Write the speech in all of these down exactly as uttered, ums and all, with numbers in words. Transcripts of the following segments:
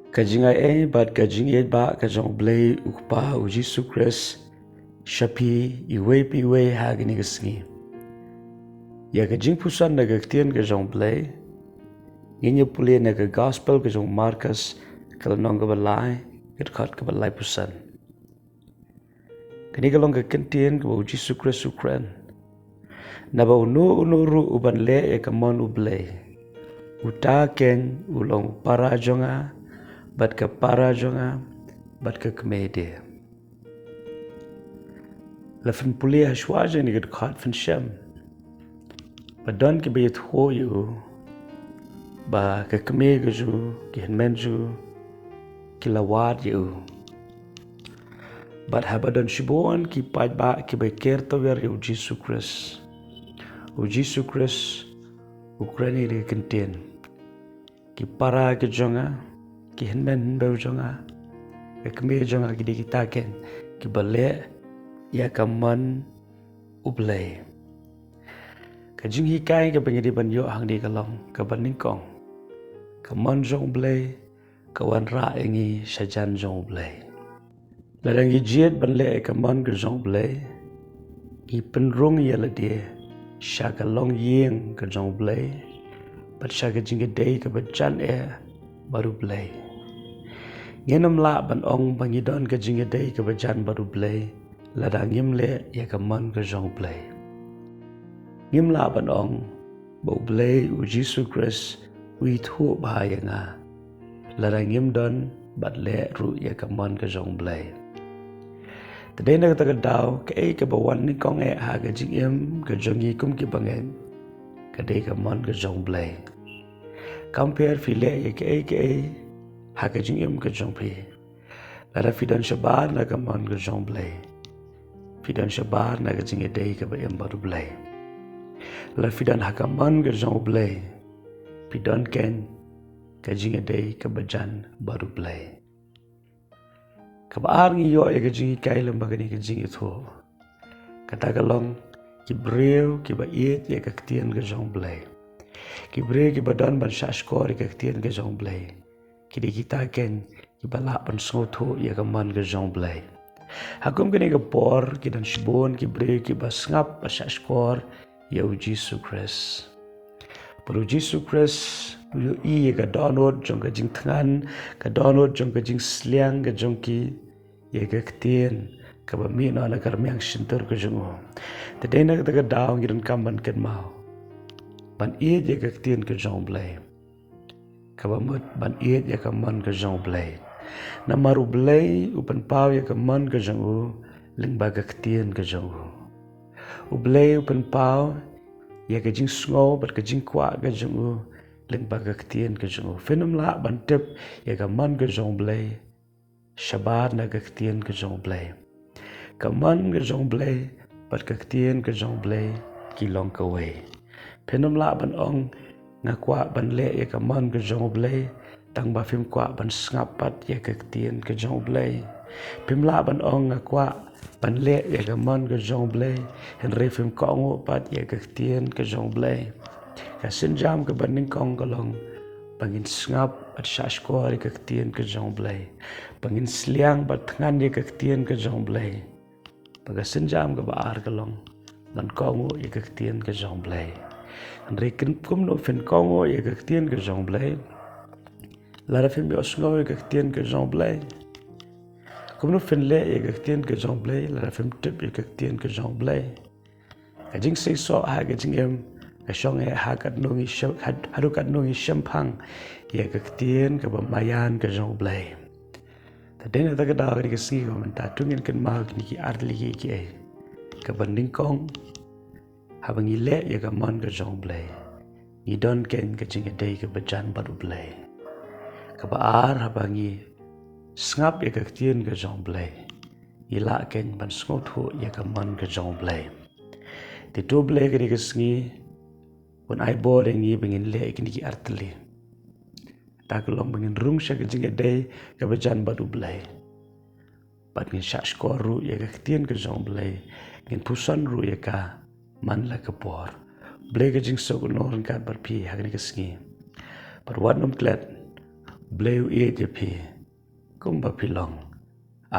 Ka jingai ei bad ka jingïeit ba ka jong U Blei U Kpa, U Jisu Khrist, sha phi iwei pa iwei ha kane ka sngi. Ïa ka jingpuson na ka ktien ka jong U Blei, ngin ïa pule na ka Gospel ka jong u Markos, ka lynnong kaba lai, ka dkhot kaba laiphew san. Kane ka long ka kyntien kaba U Jisu Khrist u kren. Naba uno uno ruh uban leh ïa ka mon U Blei, uta keiñ u long u para jong nga, bad ka para jong nga, bad ka kmie de. La phin pule ha shuwa jong kane ka dkhot phin shem ba don kiba ïathuh ïa u ba ka kmie ka jong u, ki hynmen jong u, ki la wad ïa u. Bad haba don shibun ki paidbah kiba ker tawiar ïa U Jisu Khrist, U Jisu Khrist u kren ïa kane ka kyntien. Ki para ki jong nga, ki hynmen hynbew jong nga, ka kmie jong nga, ki dei kita keiñ kiba leh ïa ka mon U Blei. Ka jinghikai kaba ngi dei ban ïoh hangne ka long kaba nyngkong, ka mon jong U Blei ka wanrah ïa ngi sha jan jong U Blei. Lada ngi jied ban leh ïa ka mon ka jong U Blei, ngi pynrung ïa lade sha ka longïing ka jong U Blei bad sha ka jingïadei kaba jan eh bad U Blei. Ngim lah ban ong ba ngi don ka jingïadei kaba jan bad U Blei lada ngim leh ïa ka mon ka jong U Blei. Ngim lah ban ong ba U Blei, U Jisu Khrist u ïathuh bha ïa nga lada ngim don bad leh ruh ïa ka mon ka jong U Blei. Te dei na kata ka daw, kaei kaba wan nyngkong eh ha ka jingim ka jong ngi kum ki bangeit, ka dei ka mon ka jong U Blei. Kam pher phi leh ïa kaei kaei ha ka jingim ka jong phi, lada phi don shabar na ka mon ka jong U Blei, phi don shabar na ka jingïadei kaba im bad U Blei. Lada phi don ha ka mon ka jong U Blei, phi don keiñ ka jingïadei kaba jan bad U Blei. Kaba ar ngi ïoh ïa ka jinghikai lyngba kane ka jingïathuh, kata ka long ki briew kiba ïeit ïa ka ktien ka jong U Blei, ki briew kiba don ban shahshkor ïa ka ktien ka jong U Blei, ki dei kita keiñ kiba lah ban sngewthuh ïa ka mon ka jong U Blei. Ha kum kane ka por ki don shibun ki briew kiba sngap ba shahshkor ïa U Jisu Khrist. Bad U Jisu Khrist u ïohi ïa ka dohnud jong ka jingthngan, ka dohnud jong ka jingsliang ka jong ki ïa ka ktien kaba mih noh na ka rmiang shyntur ka jong u. Te dei na kata ka daw ngi donkam ban kynmaw ban ïeit ïa ka ktien ka jong U Blei, kaba mut ban ïeit ïa ka mon ka jong U Blei. Namar U Blei u pynpaw ïa ka mon ka jong u lyngba ka ktien ka jong u. U Blei u pynpaw ïa ka jingsngew bad ka jingkwah ka jong u lyngba ka ktien ka jong u. Phin ym lah ban tip ïa ka mon ka jong U Blei shabar na ka ktien ka jong U Blei. Ka mon ka jong U Blei bad ka ktien ka jong U Blei ki long kawei. Phin ym lah ban ong, nga kwah ban leh ïa ka mon ka jong U Blei, tang ba phim kwah ban sngap pat ïa ka ktien ka jong U Blei. Phim lah ban ong, nga kwah ban leh ïa ka mon ka jong U Blei, hynrei phim kohnguh pat ïa ka ktien ka jong U Blei. Ka sienjam kaba nyngkong ka long ba ngin sngap bad shahshkor ïa ka ktien ka jong U Blei, ba ngin sliang bad thngan ïa ka ktien ka jong U Blei. Bad ka sienjam kaba ar ka long ban kohnguh ïa ka ktien ka jong U Blei. Hynrei kumno phin kohnguh ïa ka ktien ka jong U Blei lada phim ïohsngew ïa ka ktien ka jong U Blei? Kumno phin leh ïa ka ktien ka jong U Blei lada phim tip ïa ka ktien ka jong U Blei? Ka jingseisoh ha ka jingim ka shong eh ha katno ngi shem, had-, haduh katno ngi shemphang ïa ka ktien kaba maïan ka jong U Blei. Te dei na kata ka daw kane ka sngi kaba mynta to ngin kynmaw kine ki ar tylli kiei. Kaba nyngkong, haba ngi leh ïa ka mon ka jong U Blei, ngi don keiñ ka jingïadei kaba jan bad U Blei. Kaba ar, haba ngi sngap ïa ka ktien ka jong U Blei, ngi lah keiñ ban sngewthuh ïa ka mon ka jong U Blei. Te to U Blei kane ka sngi un ai bor ïa ngi ba ngin leh ïa kine ki ar tylli. Kata ka long ba ngin rung sha ka jingïadei kaba jan bad U Blei. Bad ngin shahshkor ruh ïa ka ktien ka jong U Blei, ngin puson ruh ïa ka man la ka por. Blei ka jingsuk un long ryngkat bad phi ha kane ka sngi. Bad wat nym klet, Blei u ïeit ïa phi kumba phi long.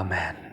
Amen.